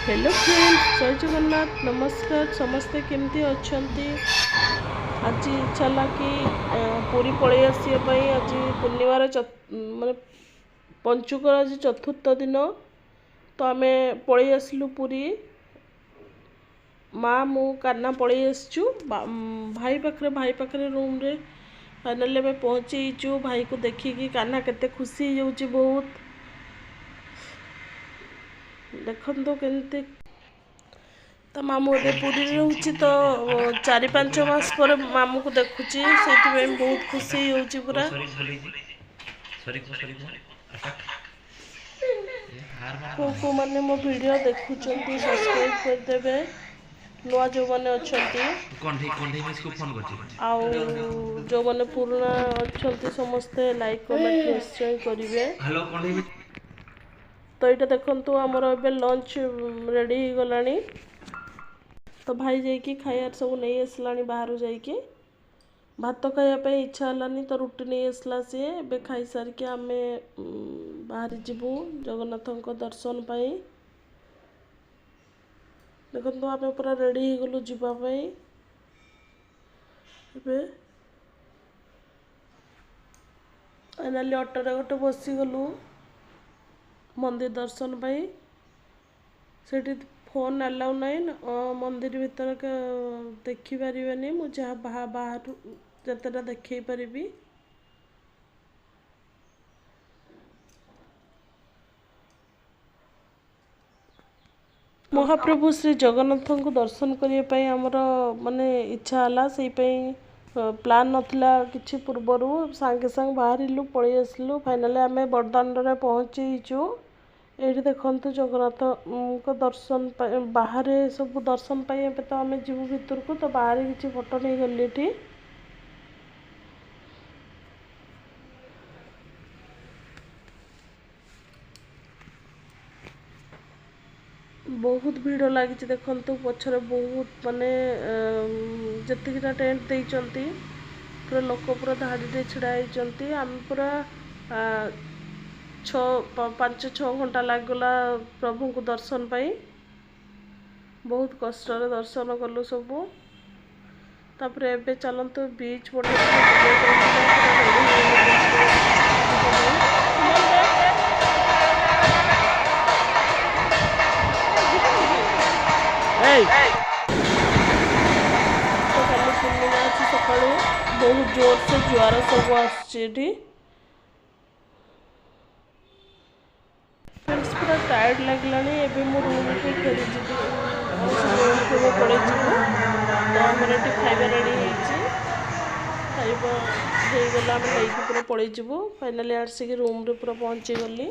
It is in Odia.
ହ୍ୟାଲୋ ଫ୍ରେଣ୍ଡସ୍, ଜୟ ଜଗନ୍ନାଥ। ନମସ୍କାର। ସମସ୍ତେ କେମିତି ଅଛନ୍ତି? ଆଜି ଇଚ୍ଛା ହେଲା କି ପୁରୀ ପଳେଇ ଆସିବା ପାଇଁ। ଆଜି ପୂର୍ଣ୍ଣିମାର ମାନେ ପଞ୍ଚୁକର ଆଜି ଚତୁର୍ଥ ଦିନ, ତ ଆମେ ପଳେଇ ଆସିଲୁ ପୁରୀ। ମା, ମୁଁ, କାହ୍ନା ପଳେଇ ଆସିଛୁ ଭାଇ ପାଖରେ, ଭାଇ ପାଖରେ ରୁମ୍ରେ ଫାଇନାଲି ଆମେ ପହଞ୍ଚି ଯାଇଛୁ। ଭାଇକୁ ଦେଖିକି କାହ୍ନା କେତେ ଖୁସି ହେଇଯାଉଛି ବହୁତ। ଦେଖନ୍ତୁ କେମିତି ତା ମାମୁଁ ଏବେ ପୁରୀରେ ରହୁଛି, ତ 4-5 ମାସ ପରେ ମାମୁଁକୁ ଦେଖୁଛି, ସେଇଥିପାଇଁ ବହୁତ ଖୁସି ହେଇଯାଉଛି ପୁରା। ସରି, ଭୁଲି ସରି କୁହ, ସରି କୁହ। ଆଟାକ୍। କେଉଁ କେଉଁମାନେ ମୋ ଭିଡ଼ିଓ ଦେଖୁଛନ୍ତି, ସବସ୍କ୍ରାଇବ୍ କରିଦେବେ ନୂଆ ଯେଉଁମାନେ ଅଛନ୍ତି। କଣ୍ଢେଇ, କଣ୍ଢେଇ ମିସ୍କୁ ଫୋନ୍ କରିଛି। ଆଉ ଯେଉଁମାନେ ପୁରୁଣା ଅଛନ୍ତି, ସମସ୍ତେ ଲାଇକ୍ କମେଣ୍ଟ ନିଶ୍ଚୟ କରିବେ। ହ୍ୟାଲୋ କଣ୍ଢେଇ ମିସ୍। ତ ଏଇଟା ଦେଖନ୍ତୁ, ଆମର ଏବେ ଲଞ୍ଚ ରେଡ଼ି ହେଇଗଲାଣି। ତ ଭାଇ ଯାଇକି ଖାଇବା ସବୁ ନେଇ ଆସିଲାଣି ବାହାରୁ ଯାଇକି। ଭାତ ଖାଇବା ପାଇଁ ଇଚ୍ଛା ହେଲାନି, ତ ରୁଟି ନେଇ ଆସିଲା ସିଏ। ଏବେ ଖାଇସାରିକି ଆମେ ବାହାରି ଯିବୁ ଜଗନ୍ନାଥଙ୍କ ଦର୍ଶନ ପାଇଁ। ଦେଖନ୍ତୁ, ଆମେ ପୁରା ରେଡ଼ି ହେଇଗଲୁ ଯିବା ପାଇଁ। ଏବେ ଫାଇନାଲି ଅଟୋରେ ଗୋଟେ ବସିଗଲୁ ମନ୍ଦିର ଦର୍ଶନ ପାଇଁ। ସେଠି ଫୋନ୍ ଆଲାଉ ନାହିଁ, ମନ୍ଦିର ଭିତରେ ଦେଖିପାରିବେନି। ମୁଁ ଯାହା ବାହାରୁ ଯେତେଟା ଦେଖେଇ ପାରିବି। ମହାପ୍ରଭୁ ଶ୍ରୀ ଜଗନ୍ନାଥଙ୍କୁ ଦର୍ଶନ କରିବା ପାଇଁ ଆମର ମାନେ ଇଚ୍ଛା ହେଲା। ସେଇ ପାଇଁ ପ୍ଲାନ୍ ନଥିଲା କିଛି ପୂର୍ବରୁ, ସାଙ୍ଗେ ସାଙ୍ଗେ ବାହାରିଲୁ, ପଳେଇ ଆସିଲୁ। ଫାଇନାଲି ଆମେ ବଡ଼ଦାଣ୍ଡରେ ପହଞ୍ଚିଯାଇଛୁ। ଏଇଠି ଦେଖନ୍ତୁ, ଜଗନ୍ନାଥଙ୍କ ଦର୍ଶନ ପାଇଁ ବାହାରେ ସବୁ ଦର୍ଶନ ପାଇଁ। ଏବେ ତ ଆମେ ଯିବୁ ଭିତରକୁ, ତ ବାହାରେ କିଛି ଫଟୋ ନେଇଗଲି ଏଠି। ବହୁତ ଭିଡ଼ ଲାଗିଛି। ଦେଖନ୍ତୁ, ପଛରେ ବହୁତ ମାନେ ଯେତିକିଟା ଟେଣ୍ଟ ଦେଇଛନ୍ତି, ପୁରା ଲୋକ ପୁରା ଧାଡ଼ିରେ ଛିଡ଼ା ହେଇଛନ୍ତି। ଆମେ ପୁରା 6, 5-6 ଘଣ୍ଟା ଲାଗିଗଲା ପ୍ରଭୁଙ୍କୁ ଦର୍ଶନ ପାଇଁ। ବହୁତ କଷ୍ଟରେ ଦର୍ଶନ କଲୁ ସବୁ। ତାପରେ ଏବେ ଚାଲନ୍ତୁ ବିଚ୍ ପଟେ ଟିକେ ବୁଲିବା ପାଇଁ ଯିବା। ପୁରା ରେଡ଼ି ହେଇଗଲୁ ବିଚ୍ ଯିବା ପାଇଁ। ଏଇ। ତ କାଲି ପୂର୍ଣ୍ଣିମା ଅଛି। ସକାଳୁ ବହୁତ ଜୋରସେ ଜୁଆର ସବୁ ଆସୁଛି ଏଠି। ଫ୍ରେଣ୍ଡସ୍, ପୁରା ଟାୟାର୍ଡ଼ ଲାଗିଲାଣି। ଏବେ ମୁଁ ରୁମ୍କୁ ଫେରିଯିବି। ଆମେ ସବୁ ରୁମ୍କୁ ଏବେ ପଳେଇଯିବୁ। ତ ଆମର ଏଠି ଖାଇବା ରେଡ଼ି ହେଇଛି। ଖାଇବା ହେଇଗଲା, ଆମେ ନେଇକି ପୁରା ପଳେଇଯିବୁ। ଫାଇନାଲି ଆସିକି ରୁମ୍ରେ ପୁରା ପହଞ୍ଚିଗଲି।